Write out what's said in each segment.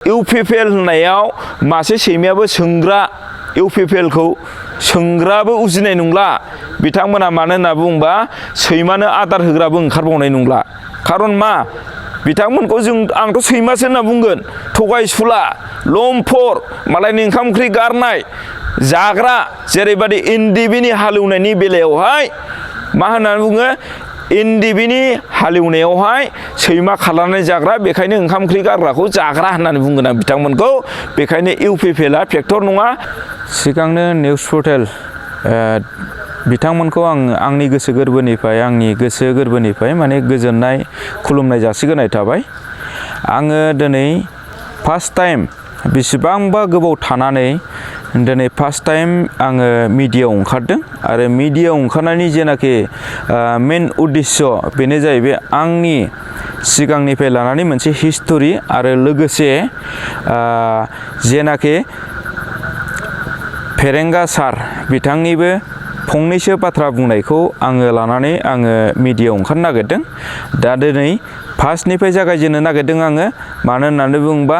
UPPL होननायाव मासे सैमायाबो सोंग्रा इउपिपिएलखौ सोंग्राबो उजिनाय नंला बिथांमोना मानो होनना बुंबा सैमानो आदार होग्राबो ओंखारबावनाय नंला खारन मा बिथांमोनखौ आंथ' सैमासो होनना बुंगोन थगायसुला लम्फर मालायनि ओंखाम ओंख्रि गारनाय जाग्रा जेरैबादि इन्दिबिनि हालेवनायनि बेलायावहाय मा होननानै बुङो इन्दिबिनि हालेवनायावहाय सैमा खालामनानै जाग्रा बेखायनो ओंखाम ओंख्रि गारग्राखौ जाग्रा होननानै बुंगोन आं बिथांमोनखौ बेखायनो इउपिपिएलआ फेक्टर नङा सिगांनो निउस पर्टेल बिथांमोनखौ आंनि गोसो गोरबोनिफ्राय माने गोजोननाय खुलुमनाय जासिगोनाय थाबाय आङो दिनै फार्स्ट टाइम बेसेबांबा गोबाव थानानै दिनै फार्स्ट टाइम आङो मिडियायाव ओंखारदों आरो मिडियायाव ओंखारनायनि जेनाखि मेन उद्देश्य बेनो जाहैबाय आंनि सिगांनिफ्राय लानानै मोनसे हिस्टरि आरो लोगोसे जेनाखि फेरेंगा सार बिथांनिबो फंनैसो बाथ्रा बुंनायखौ आङो लानानै आङो मिडियायाव ओंखारनो नागिरदों दा दिनै फार्स्टनिफ्राय जागायजेननो नागिरदों आङो मानो होननानै बुङोबा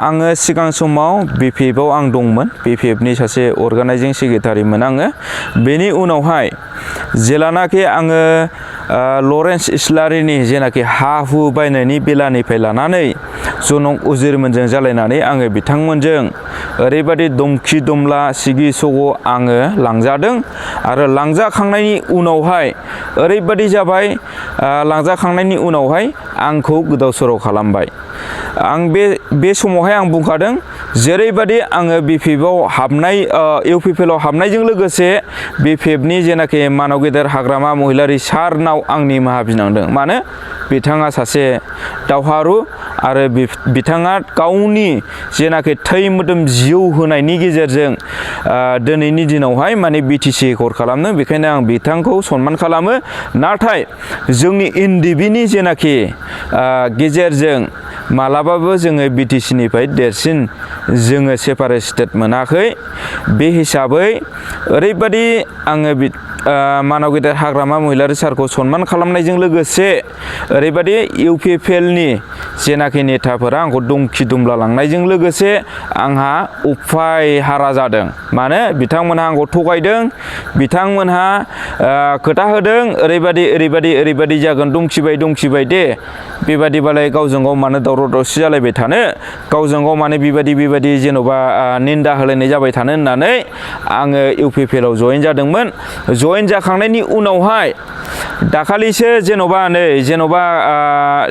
आङो सिगां समाव बिपिएफआव आं दंमोन बिपिएफनि सासे अर्गानाइजिं सेक्रेटारिमोन आङो बेनि उनावहाय जेलानाखि आङो लरेन्स इस्लारिनि जेनाखि हा हु बायनायनि बेलानिफ्राय लानानै जनक उजिरमोनजों जालायनानै आङो बिथांमोनजों ओरैबादि दमखि दमला सिगि सग' आङो लांजादों आरो लांजाखांनायनि उनावहाय ओरैबादि जाबाय लांजाखांनायनि उनावहाय आंखौ गोदाव सोराव खालामबाय आं बे समावहाय आं बुंखादों जेरैबादि आङो बिपिएफआव हाबनाय इउपिपिएलआव हाबनायजों लोगोसे बिपिएफनि जेनाखि मानव गेदेर हाग्रामा महिलारि सारनाव आं निमाहा बिनांदों मानो बिथाङा सासे दावहारु आरो बिथाङा गावनि जेनाखि थै मोदोम जिउ होनायनि गेजेरजों दिनैनि दिनावहाय माने बिटिसि एकर खालामदों बेखायनो आं बिथांखौ सनमान खालामो नाथाय जोंनि इन्दिबिनि जेनाखि गेजेरजों मालाबाबो जोङो बिटिसिनिफ्राय देरसिन जोङो सेपारेट स्टेट मोनाखै बे हिसाबै ओरैबादि आङो मानव गेदेर हाग्रामा महिलारि सारखौ सनमान खालामनायजों लोगोसे ओरैबादि इउपिपिएलनि जेनाखि नेताफोरा आंखौ दमखि दमला लांनायजों लोगोसे आंहा उफाय हारा जादों मानो बिथांमोनहा आंखौ थगायदों बिथांमोनहा खोथा होदों ओरैबादि जागोन दमखिबाय दे बेबादिबालाय गावजों गाव मानो दावराव दावसि जालायबाय थानो गावजों गाव माने बेबायदि जेन'बा निन्दा होलायनाय जाबाय थानो होननानै आङो इउपिपिएलआव जयेन जादोंमोन जयेन जाखांनायनि उनावहाय दाखालिसो जेन'बा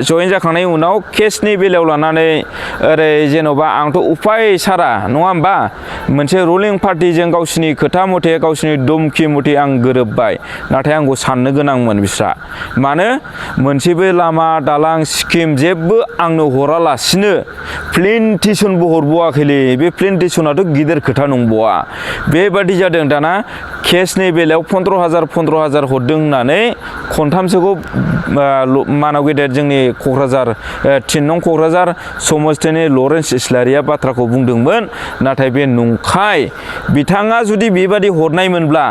जयेन जाखांनायनि उनाव केसनि बेलायाव लानानै ओरै जेन'बा आंथ' उफाय सारा नङा होमबा मोनसे रुलिं पार्टिजों गावसिनि खोथा मथे गावसिनि दमखि मथे आं गोरोबबाय नाथाय आंखौ साननो गोनांमोन बिस्रा मानो मोनसेबो लामा दालां स्किम जेबो आंनो हरालासिनो प्लेन्टेसनबो हरबावाखैलै बे प्लेन्टेसनाथ' गिदिर खोथा नंबावा बेबादि जादों दाना केसनि बेलायाव 15,000 हरदों होननानै खनथामसोखौ मानव गेदेर जोंनि क'क्राझार 3 नं क'क्राझार समस्थिनि लरेन्स इस्लारिया बाथ्राखौ बुंदोंमोन नाथाय बे नंखाय बिथाङा जुदि बेबादि हरनायमोनब्ला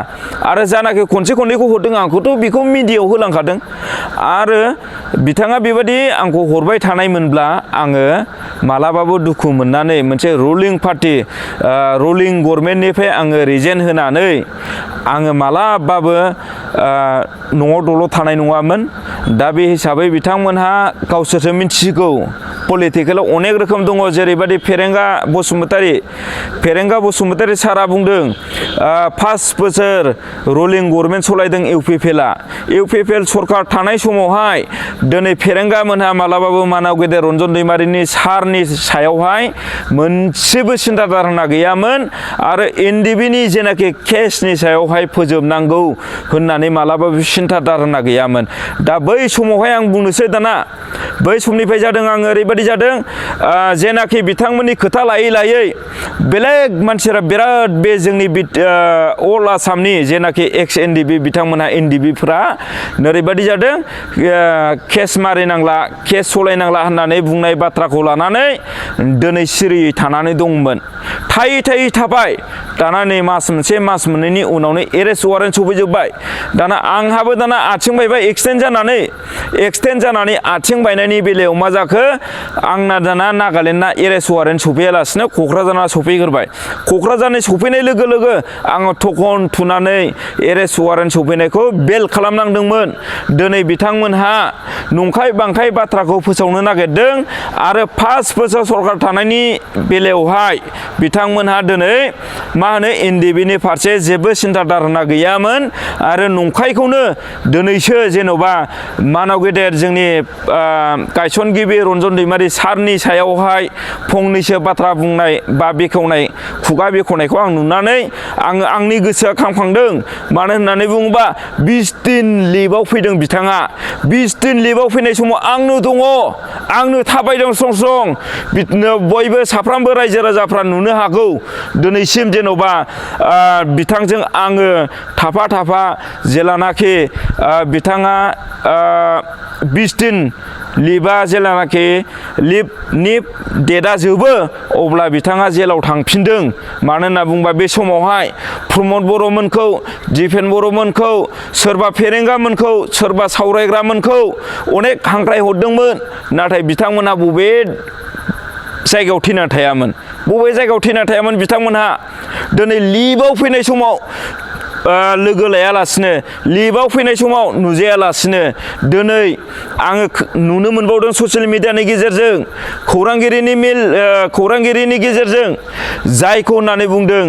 आरो जानाखि खनसेखौ हरदों आंखौथ' बेखौ मिडियायाव होलांखादों आरो बिथाङा बेबादि आंखौ हरबाय थानायमोनब्ला आङो मालाबाबो दुखु मोननानै मोनसे रुलिं पार्टि रुलिं गभर्नमेन्टनिफ्राय आङो रिजेन होनानै आङो मालाबाबो न'आव दलद थानाय नङामोन दा बे हिसाबै बिथांमोनहा गावसोरसो मिथिसिगौ पलिटिकेलाव अनेक रोखोम दङ जेरैबादि फेरेंगा बसुमतारी सारा बुंदों 5 बोसोर रुलिं गभर्नमेन्ट सलायदों इउपिपिएल सरकार थानाय समावहाय दिनै फेरेंगा मोनहा मालाबाबो मानव गेदेर रन्जन दैमारिनि सारनि सायावहाय मोनसेबो सिन्था धारना गैयामोन आरो एनडिबिनि जेनाखि केसनि सायावहाय फोजोबनांगौ होननानै मालाबाबो सिन्था धारना गैयामोन दा बै समावहाय आं बुंनोसै दाना बै समनिफ्राय जादों आङो ओरैबादि जादों जेनाखि बिथांमोननि खोथा लायै बेलेग मानसिफोरा बिराद बे जोंनि अल आसामनि जेनाखि एक्स एनडिबि बिथांमोनहा एनडिबिफ्रा ओरैबादि जादों केस मारिनांला केस सलायनांला होननानै बुंनाय बाथ्राखौ लानानै दिनै सिरियै थानानै दंमोन थायै थाबाय दाना नै मास मोनसे मास मोननैनि उनावनो एरेस्ट वारेन्ट सफैजोब्बाय दाना आंहाबो दाना आथिं बायबाय एक्सटेन्ड जानानै आथिं बायनायनि बेलायाव मा जाखो आंना दाना नागालेण्डना एरेस्ट वारेन्ट सफैयालासिनो क'क्राझारना सफैग्रोबाय क'क्राझारनि सफैनाय लोगो लोगो आङो थखन थुनानै एरेस्ट वारेन्ट सफैनायखौ बेल खालामनांदोंमोन दिनै बिथांमोनहा नंखाय बांखाय बाथ्राखौ फोसावनो नागिरदों आरो 5 बोसोर सरकार थानायनि बेलायावहाय बिथांमोनहा दिनै मा होनो एनडिबिनि फारसे जेबो सिन्था धारना गैयामोन आरो नंखायखौनो दिनैसो जेन'बा मानाव गेदेर जोंनि गायसनगिरि रन्जन दैमारि सारनि सायावहाय फंनैसो बाथ्रा बुंनाय बा बेखेवनाय खुगा बेखेवनायखौ आं नुनानै आंनि गोसोआ खामखांदों मानो होननानै बुङोबा 20 दिन लिभआव फैदों बिथाङा 20 दिन लिभआव फैनाय समाव आंनो दङ आंनो थाबायदों सं बिदिनो बयबो साफ्रोमबो रायजो राजाफ्रा नुनो हागौ दिनैसिम जेन'बा बिथांजों आङो थाफा जेलानाखि बिथाङा 20 दिन लिभआ जेलानाखि लिभनि डेटआ जोबो अब्ला बिथाङा जेलाव थांफिनदों मानो होनना बुंबा बे समावहाय प्रमद बर'मोनखौ दिपेन बर'मोनखौ सोरबा फेरेंगामोनखौ सोरबा सावरायग्रामोनखौ अनेक हांख्राय हरदोंमोन नाथाय बिथांमोनहा बबे जायगायाव थैना थायामोन बिथांमोनहा दिनै लिभआव फैनाय समाव लोगो लायालासिनो लिभआव फैनाय समाव नुजायालासिनो दिनै आङो नुनो मोनबावदों ससियेल मिडियानि गेजेरजों खौरांगिरिनि गेजेरजों जायखौ होननानै बुंदों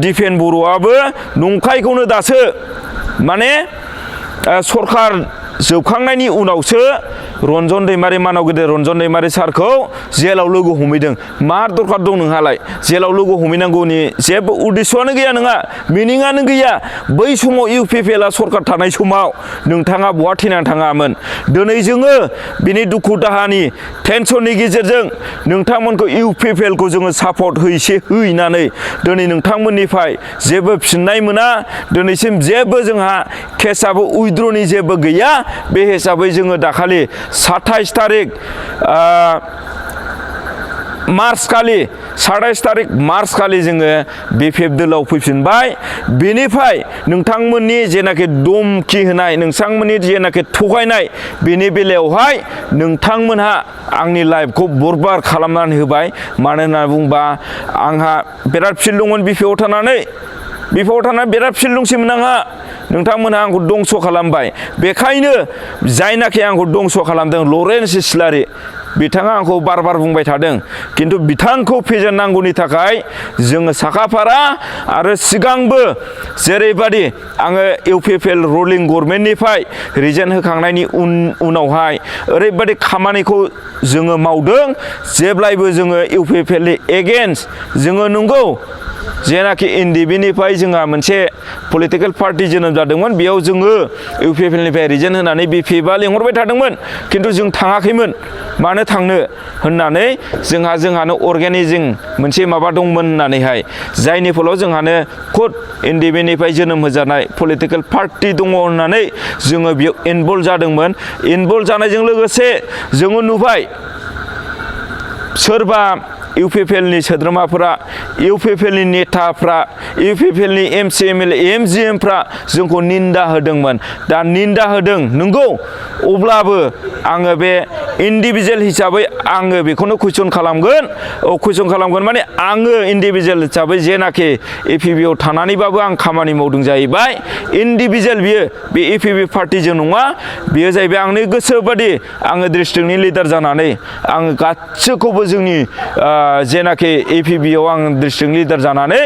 दिपेन बर'आबो नंखायखौनो दासो माने सरकार जोबखांनायनि उनावसो रन्जन दैमारि मानाव गेदेर रन्जन दैमारि सारखौ जेलाव लोगो हमहैदों मा दरखार दं नोंहालाय जेलाव लोगो हमहैनांगौनि जेबो उद्देश्यआनो गैया नोंहा मिनिङानो गैया बै समाव इउपिपिएलआ सरकार थानाय समाव नोंथाङा बहा थैनानै थाङामोन दिनै जोङो बिनि दुखु दाहानि टेनसननि गेजेरजों नोंथांमोनखौ इउपिपिएलखौ जोङो सापर्ट हैनानै दिनै नोंथांमोननिफ्राय जेबो फिननाय मोना दिनैसिम जेबो जोंहा केसआबो उइद्र'नि जेबो गैया बे हिसाबै जोङो दाखालि 27 तारिख मार्च खालि जोङो बिपिएफ दोलोआव फैफिनबाय बेनिफ्राय नोंथांमोननि जेनाखि धमखि होनाय नोंथांमोननि जेनाखि थगायनाय बेनि बेलायावहाय नोंथांमोनहा आंनि लाइफखौ बरबाद खालामनानै होबाय मानो होननानै बुंबा आंहा बिराद फिल दंमोन बिपिएफआव थानानै बिराद फिल दंसैमोन आंहा नोंथांमोनहा आंखौ दंस' खालामबाय बेखायनो जायनाखि आंखौ दंस' खालामदों लरेन्स इस्लारि बिथाङा आंखौ बार बुंबाय थादों किन्तु बिथांखौ फेजेननांगौनि थाखाय जोङो साखाफारा आरो सिगांबो जेरैबादि आङो इउपिपिएल रुलिं गभर्नमेन्टनिफ्राय रिजेन होखांनायनि उनावहाय ओरैबादि खामानिखौ जोङो मावदों जेब्लायबो जोङो इउपिपिएलनि एगेन्स्ट जोङो नंगौ जेनाखि एनडिबिनिफ्राय जोंहा मोनसे पलिटिकेल पार्टि जोनोम जादोंमोन बेयाव जोङो इउपिपिएलनिफ्राय रिजेन होनानै बिपिएफआ लेंहरबाय थादोंमोन किन्तु जों थाङाखैमोन मानो थांनो होननानै जोंहानो अर्गेनाइजिं मोनसे माबा दंमोन होननानैहाय जायनि फलाव जोंहानो खुद एनडिबिनिफ्राय जोनोम होजानाय पलिटिकेल पार्टि दङ होननानै जोङो बेयाव इनभल्भ जादोंमोन इनभल्भ जानायजों लोगोसे जोङो नुबाय सोरबा इउपिपिएलनि सोद्रोमाफोरा इउपिपिएलनि नेताफ्रा इउपिपिएलनि एमसि एमएलए एमजिएमफ्रा जोंखौ निन्दा होदोंमोन दा निन्दा होदों नंगौ अब्लाबो आङो बे इन्डिभिजुवेल हिसाबै आङो बेखौनो कुइसन खालामगोन माने आङो इन्डिभिजुवेल हिसाबै जेनाखि एपिबिआव थानानैबाबो आं खामानि मावदों जाहैबाय इन्डिभिजुवेल बियो बे एपिबि पार्टिजों नङा बियो जाहैबाय आंनि गोसो बादि आङो डिस्ट्रिक्टनि लिडार जानानै आङो गासैखौबो जोंनि जेनाखि एपिबिआव आं डिस्ट्रिक्ट लिडार जानानै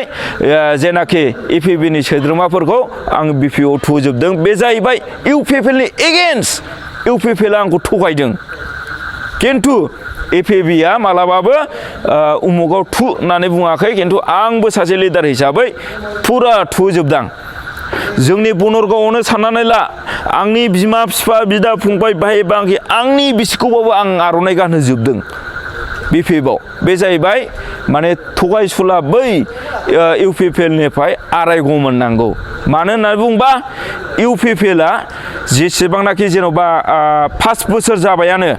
जेनाखि एपिबिनि सोद्रोमाफोरखौ आं बिपिएफआव थुजोबदों बे जाहैबाय इउपिपिएलनि एगेन्स्ट इउपिपिएलआ आंखौ थगायदों किन्तु एपिबिआ मालाबाबो उमुगाव थु होननानै बुङाखै किन्तु आंबो सासे लिडार हिसाबै फुरा थुजोबदां जोंनि बनरगावआवनो साननानै ला आंनि बिमा बिफा बिदा फंबाय भाइ बांगि आंनि बिसिखौबाबो आं आर'नाइ गानहोजोबदों बिपिएफआव बे जाहैबाय माने थगायसुला बै इउपिपिएलनिफ्राय आरायगौमोन नांगौ मानो होननानै बुंबा इउपिपिएलआ जेसेबांनाखि जेन'बा 5 बोसोर जाबायानो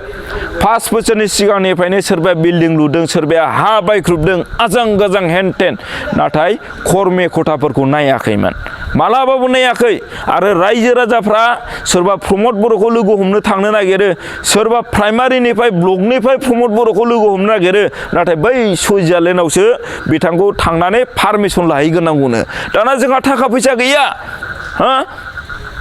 5 बोसोरनि सिगांनिफ्रायनो सोरबाया बिल्डिं लुदों, सोरबाया हा बायख्रुबदों, आजां गाजां हेनटेन, नाथाय खर्मे खथाफोरखौ नायाखैमोन, मालाबाबो नायाखै। आरो रायजो राजाफ्रा सोरबा प्रमद बर'खौ लोगो हमनो थांनो नागिरो, सोरबा प्राइमारिनिफ्राय ब्लकनिफ्राय प्रमद बर'खौ लोगो हमनो नागिरो, नाथाय बै सुइजारलेण्डआवसो बिथांखौ थांनानै पारमिसन लाहैग्रोनांगौनो। दाना जोंहा थाखा फैसा गैया, हा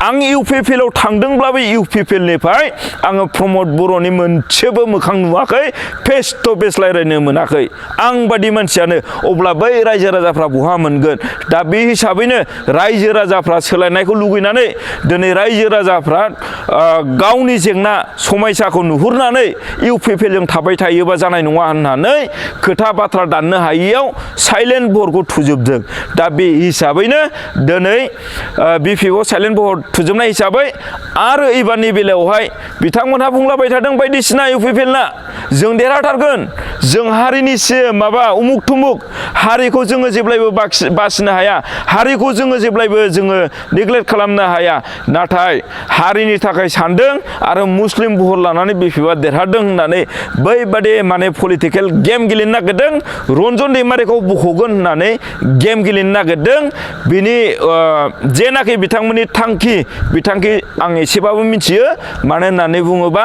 आं इउपिपिएलआव थांदोंब्लाबो इउपिपिएलनिफ्राय आङो प्रमद बर'नि मोनसेबो मोखां नुवाखै, फेस टु फेस रायज्लायनो मोनाखै, आं बादि मानसियानो। अब्ला बै रायजो राजाफ्रा बहा मोनगोन? दा बे हिसाबैनो रायजो राजाफ्रा सोलायनायखौ लुगैनानै दिनै रायजो राजाफ्रा गावनि जेंना समयसाखौ नुहुरनानै इउपिपिएलजों थाबाय थायोबा जानाय नङा होननानै खोथा बाथ्रा दाननो हायियाव साइलेन्ट भटखौ थुजोबदों। दा बे हिसाबैनो दिनै बिपिएफआव साइलेन्ट भट थुजोबनाय हिसाबै आरो एबारनि बेलायावहाय बिथांमोनहा बुंलाबाय थादों बायदिसिना इउपिपिएलना जों देरहाथारगोन, जों हारिनिसो माबा उमुक थुमुक, हारिखौ जोङो जेब्लायबो बासिनो हाया, हारिखौ जोङो जेब्लायबो जोङो नेग्लेक्ट खालामनो हाया। नाथाय हारिनि थाखाय सानदों आरो मुस्लिम भट लानानै बिपिएफआ देरहादों होननानै बैबादि माने पलिटिकेल गेम गेलेनो नागिरदों, रन्जन दैमारिखौ बख'गोन होननानै गेम गेलेनो नागिरदों। बिनि जेनाखि बिथांमोननि बिथांखि आं एसेबाबो मिथियो। मानो होननानै बुङोबा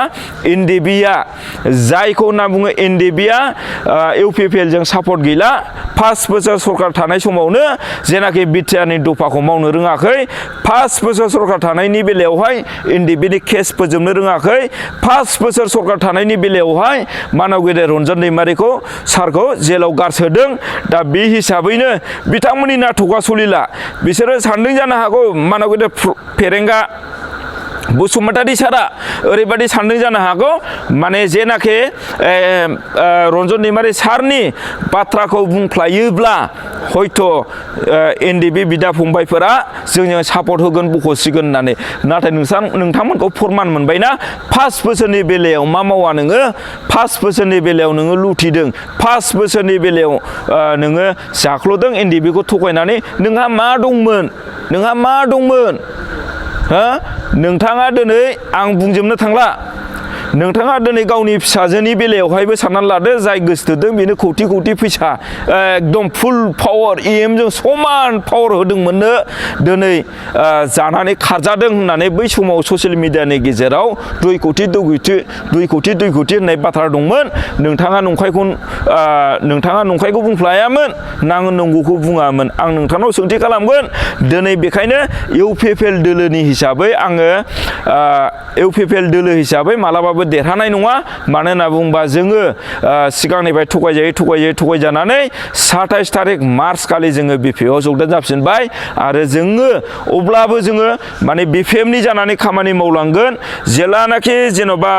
एनडिएफबिआ जायखौ होनना बुङो, एनडिएफबिआ इउपिपिएलजों सापर्ट गैला। 5 बोसोर सरकार थानाय समावनो जेनाखि बिटिआरनि दफाखौ मावनो रोङाखै, 5 बोसोर सरकार थानायनि बेलायावहाय एनडिएफबिनि केस फोजोबनो रोङाखै, 5 बोसोर सरकार थानायनि बेलायावहाय मानव गेदेर रन्जन दैमारिखौ सारखौ जेलाव गारसोदों। दा बे हिसाबैनो बिथांमोननि नाटकआ सलिला। बिसोरो सानदों जानो हागौ मानव गेदेर फेरेंगा बसुमतारी सारा ओरैबायदि सानदों जानो हागौ, माने जेनाखि रन्जन दैमारि सारनि बाथ्राखौ बुंफ्लायोब्ला हयथ' एनडिएफबि बिदा फंबायफोरा जोंजों सापर्ट होगोन, बख'सिगोन होननानै। नाथाय नोंथांमोनखौ फोरमान मोनबायना 5 बोसोरनि बेलायाव मा मावा नोङो, 5 बोसोरनि बेलायाव नोङो लुथिदों, 5 बोसोरनि बेलायाव नोङो जाख्ल'दों एनडिएफबिखौ थगायनानै। नोंहा मा दंमोन, नोंहा मा दंमोन? नोंथाङा दिनै आं बुंजोबनो थांला, नोंथाङा दिनै गावनि फिसाजोनि बेलायावहायबो साननानै लादो, जाय गोसोथोदों बेनो खौथि खौथि फैसा एकदम फुल पावार इएमजों समान पावार होदोंमोननो, दिनै जानानै खारजादों होननानै बै समाव ससियेल मिडियानि गेजेराव 2 कौटि होननाय बाथ्रा दंमोन। नोंथाङा नंखायखौ बुंफ्लायामोन, नंगौखौ बुङामोन। आं नोंथांनाव सोंथि खालामगोन दिनै, बेखायनो इउपिपिएल दोलोनि हिसाबै आङो इउपिपिएल दोलो हिसाबै मालाबाबो देरहानाय नङा। मानो होनना बुङोबा जोङो सिगांनिफ्राय थगायजानानै 27 थारिख मार्च खालि जोङो बिपिएफआव जगदान जाफिनबाय। आरो जोङो अब्लाबो जोङो माने बिपिएफनि जानानै खामानि मावलांगोन। जेब्लानाखि जेन'बा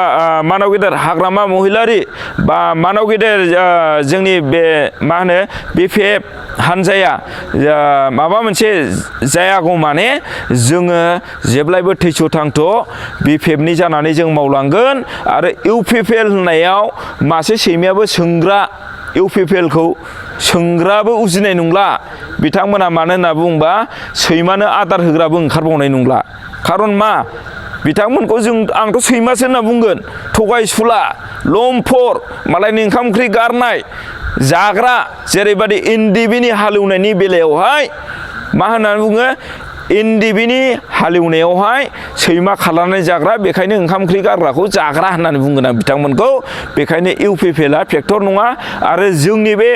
मानव गेदेर हाग्रामा महिलारि बा मानव गेदेर जोंनि बे मा होनो बिपिएफ हानजाया माबा मोनसे जायागौ माने जोङो जेब्लायबो थैस' थांथ' बिपिएफनि जानानै जों मावलांगोन। आरो इउपिपिएल होननायाव मासे सैमायाबो सोंग्रा, इउपिपिएलखौ सोंग्राबो उजिनाय नंला बिथांमोना। मानो होनना बुङोबा सैमानो आदार होग्राबो ओंखारबावनाय नंला। खारन मा, बिथांमोनखौ आंथ' सैमासो होनना बुंगोन, थगायसुला, लम्फर, मालायनि ओंखाम ओंख्रि गारनाय जाग्रा। जेरैबायदि एनडिएफबिनि हालेवनायनि बेलायावहाय मा होननानै बुङो, एनडिएफबिनि हालेवनायावहाय सैमा खालामनानै जाग्रा, बेखायनो ओंखाम ओंख्रि गारग्राखौ जाग्रा होननानै बुंगोन आं बिथांमोनखौ। बेखायनो इउपिपिएलआ फेक्टर नङा। आरो जोंनि बे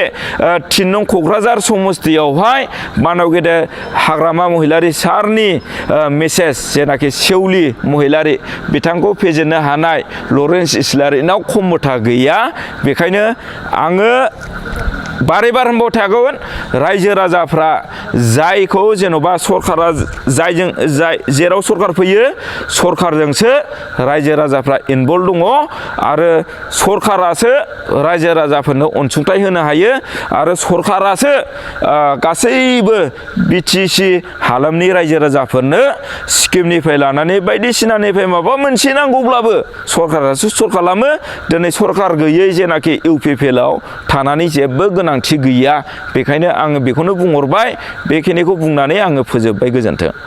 3 नं क'क्राझार समस्तियावहाय मानव गेदेर हाग्रामा महिलारि सारनि मेसेज, जेनाखि सेवलि महिलारि बिथांखौ फेजेननो हानाय लरेन्स इस्लारिनाव खमथा गैया। बेखायनो आङो बारे बारे होनबाय थागोन, रायजो राजाफ्रा जायखौ जेन'बा सरकारा जेराव सरकार फैयो सरकारजोंसो रायजो राजाफ्रा इनभल्भ दङ। आरो सरकारासो रायजो राजाफोरनो अनसुंथाइ होनो हायो। आरो सरकारासो गासैबो बिटिसि हालामनि रायजो राजाफोरनो स्किमनिफ्राय लानानै बायदिसिनानिफ्राय माबा मोनसे नांगौब्लाबो सरकारासो खालामो। दिनै सरकार गैयै जेनाखि इउपिपिएलआव थानानै जेबो गोनांथि गैया। बेखायनो आङो बेखौनो बुंहरबाय, बेखिनिखौ बुंनानै आङो फोजोबबाय। गोजोन्थों।